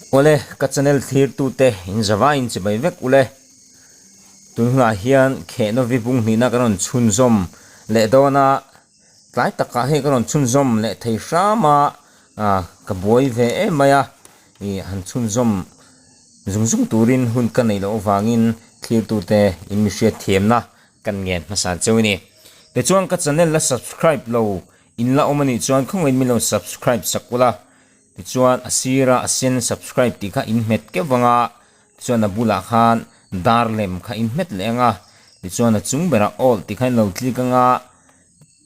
Awle, ka channel thlirtute in zavai in chibai vek ule. Tun hunah hian Khehnovi bung hnihna ka rawn chhunzawm leh dawn a, tlai takah hei ka rawn chhunzawm leh thei hram a, ka buai ve em mai a, ih han chhunzawm zung zung turin hun ka neih loh avangin thlirtute in mi hriatthiamna kan ngen hmasa cheu a ni. Tichuan ka channel la subscribe lo in la awm a nih chuan khawngaih min lo subscribe sak ula. Tichuan a sira a sen subscribe tih kha in hmet keuh vang a, tichuan a bulah khan dar lem kha in hmet leh ang a, tichuan a chung berah all tih kha in lo click ang a,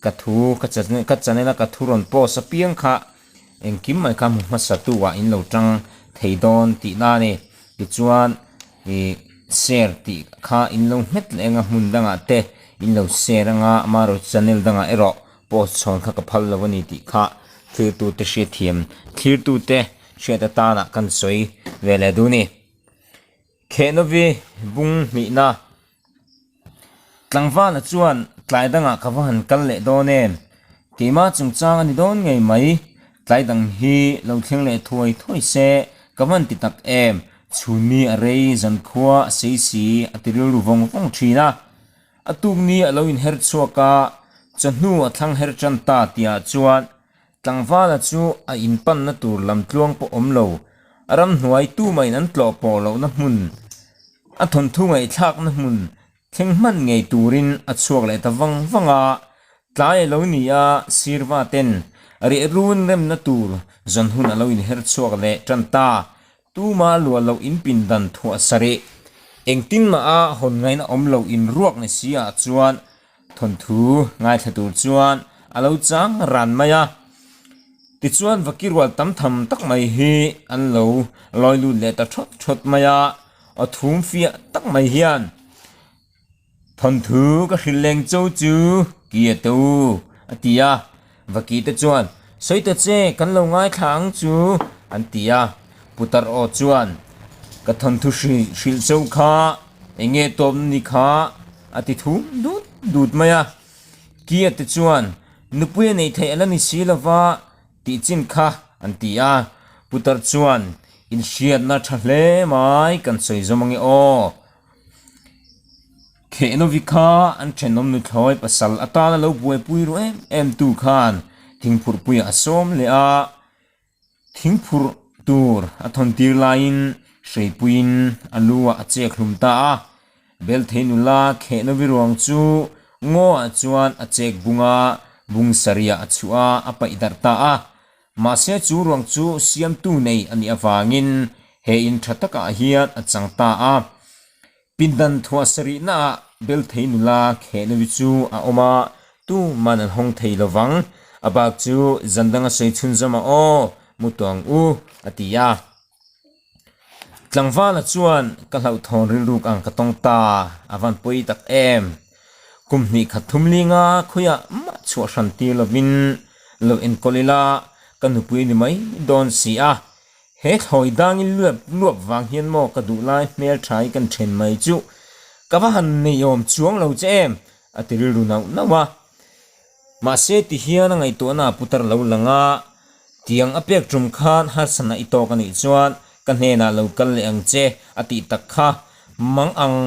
ka thu ka ka channel a ka thu rawn post apiang kha engkim mai kha hmu hmasa tu ah in lo tang thei dawn tihna a ni. Tichuan ih share tih kha in lo hmet leh ang a hmun dangah te in lo share ang a, amaherawhchu channel dangah erawh Post chhawn kha ka phal lo a ni tih kha thlirtute hriatthiam thlirtute hriat atana kan sawi ve leh duh a ni. Khehnovi bung hnihna Tlangvala chuan tlai dangah ka va han kal leh dawn em? Keimah chungchang a ni dawn ngei mai. Tlai dang hi lo thleng leh thuai thuai se ka van ti tak em? Chhunni a rei zankhua a sei si a ti rilru vawng vawng thin a. A tukni a lo inher chhuak a, chawhnu a thlang her tan ta tihah chuan tlangvala chu a inpanna tur lamtluang pawh awm lo, a ramhnuai tumahin an tlawh pawh lohna hmun, a thawnthu ngaihthlakna hmun thleng hman ngei turin a chhuak leh ta vang vang a. Tlai a lo ni a, sirva ten riahrun remna tur zawn hun a lo inher chhuak leh tan ta. Tuma luah loh in pindan thuah sarih. Engtin mah a hawn ngaihna awm lo in ruak ni si ah chuan thawnthu ngaithla tur chuan a lo chang ran mai a. Tichuan vaki rual tam tham tak mai hi an lo lawi lut leh ta thawt thawt mai a, aw thum fiah tak mai hian Thawnthu ka hrilh leng cho chu ki a to a ti a, Vaki te chuan sawi ta che kan lo ngaithla ang chu an ti a, Putar aw chuan ka thawnthu hrilh cho kha eng nge tawpna ni kha a ti thum dut dut mai a, Ki a te chuan nupui a neih theih a la ni si lova tih chin kha an ti a, Putar chuan inhriatna tha hle mai kan sawi zawm ange aw. Khehnovi kha an thenawm nuthlawi pasal atana lo buaipui ru em em tu khan thingphurhpuiah a sawm leh a, thingphurh tur a thawn tir laiin hreipuiin a lu ah a chek hlum ta a. Belthei nula Khehnovi ruang chu ngaw ah chuan a chek bung a, bung sarih ah a chhuah a, a paih darh ta a. Mahse chu ruang chu siamtu nei a nih avangin he in tha takah hian a chang ta a. Pindan thuah sarihnaah Belthei nula Khehnovi chu a awm a, tuman an hawng thei lo vang. A bak chu zan danga sawi chhunzawm a aw, mu tawh ang u, a ti a. Tlangvala chuan ka hlauhthawn rilruk ang ka tawng ta, a van pawi tak em. Kum hnih khat thum linga khawiah mah chhuah hran tir lovin lo enkawl ila ka nupui ni mai dawn si a. He thlawi dangin luap luap vang hian maw ka duh lai hmel tha hi kan then mai chuh. Ka va han neiawm chuang lo che em? a ti rilru nauh nauh a. Mahse ti hian a ngaihtuahna a putar lo lang a, tiang a pek tum khan harsatna i tawk a nih chuan ka hnenah lo kal leh ang che a tih tak kha mang ang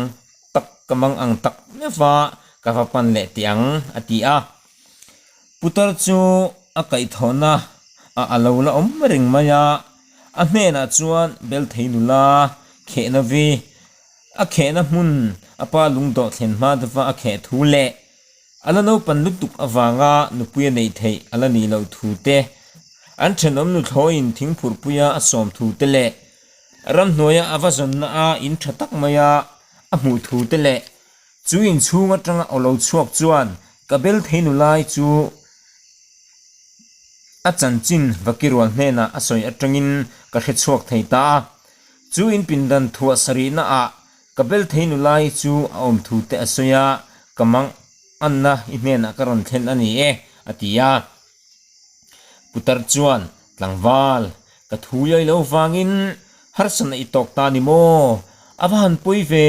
tak ka mang ang tak meuh a, ka va pan leh teh ang a ti a. Putar chu a kaihthawhna a a lo la awm reng mai a, a hnenah chuan Belthei nula khehna vi a khehna hmun a pa lungdawh thlen hma deuha a kheh thu leh A la naupan lutuk avanga nupui a neih theih a la nih loh thu te, an thenawm nuthlawiin thingphurhpuia a sawm thu te leh ramhnuaia a va zawnna a in tha tak maia a hmuh thu te leh chu inchhung atanga aw lo chhuak chuan ka bel thei nu lai chu a chanchin Vakirual hnenah a sawi atangin ka hre chhuak thei ta a. Chu inpindan thuah sarihna ah Ka bel thei nu lai chu a awm thu te a sawi a, ka mang anna i hnenah ka rawn thlen a ni e, a ti a. Putar chuan, Tlangval, ka thu iai lo vangin harsatna i tawk ta ni maw? A va han pawi ve,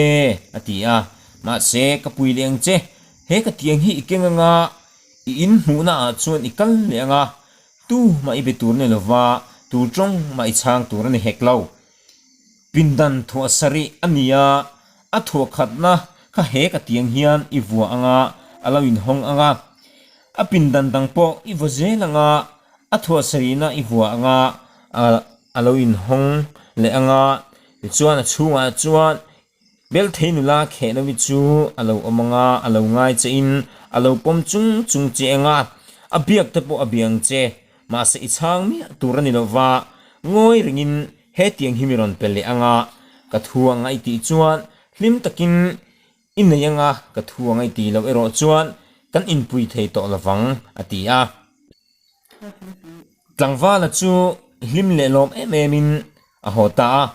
a ti a. Mahse, ka pui leh ang che, he ka tiang hi i keng anga, i in hmuhna ah chuan i kal leh anga, tu mah i be tur ni lova, tu tawng mah i chhang tur a ni hek lo. Pindan thuah sarih a ni a, a thuah khatna kha he ka tiang hian i vua anga a lo inhawng ang a, a pindan dang pawh i vaw zel ang a, a thuah sarihna i vua ang a, a lo inhawng leh ang a, tichuan a chhungah chuan Belthei nula kheh lohi chu a lo awm ang a, a lo ngai che in a lo pawm chung chung che ang a, a biak te pawh a bia ang che. Mahse i chhang miah tur a ni lo va, ngawi ringin hetiang hi mi rawn pe leh ang a, ka thu ang a i tih chuan hlim takin i nei ang a, ka thu ang a i tih loh erawh chuan kan inpui thei tawh lo vang, a ti a. Tlangvala chu hlim leh lawm em em in a haw ta a.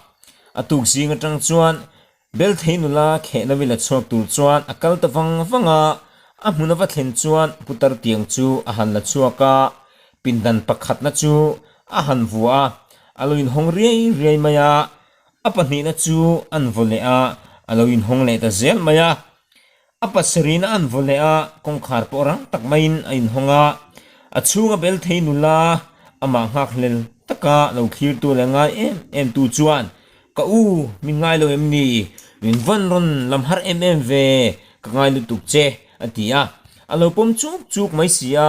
A tuk zing atang chuan Belthei nula khehnawi la chhuak tur chuan a kal ta vang vang a, a hmun a va thlen chuan putar tiang chu a han la chhuak a, pindan pakhatna chu a han vua a, a lo inhawng riai riai mai a, a pahnihna chu an vaw leh a, a lo inhawng leh ta zel mai a. A pasarihna an vaw leh a, kawngkhar pawh rang tak maiin a inhawng a, a chhunga bel thei nula amah nghakhlel taka lo thlirtu leh ngai em em tu chuan, Ka u, min ngai lo em ni? Min vawn rawn lam har em em ve, ka ngai lutuk che, a ti a, a lo pawm chuk chuk mai si a.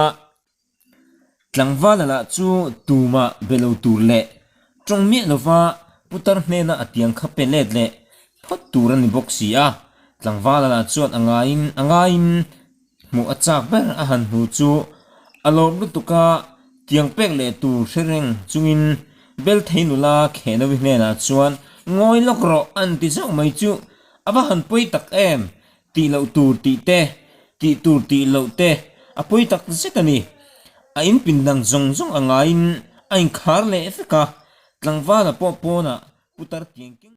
Tlangvala lah chu tumah be lo tur leh tawng miah lova putar hnena a tiang kha pe let leh phawt tur a ni bawk si a. Tlangvala lah chuan a ngaiin a ngaiin hmuh a chak ber a han hnu chu a lawm lutuk a, tiang pek leh tur hre reng chungin Belthei nula Khehnawi hnenah chuan ngawi lawk rawh an ti zauh mai chu a va han pawi tak em! Tih loh tur tih te, tih tur tih loh te a pawi tak zet a ni. A in pindang zawng zawng a ngaiin a inkhar leh vek a, tlangvala pawh pawnah putar tiang keng.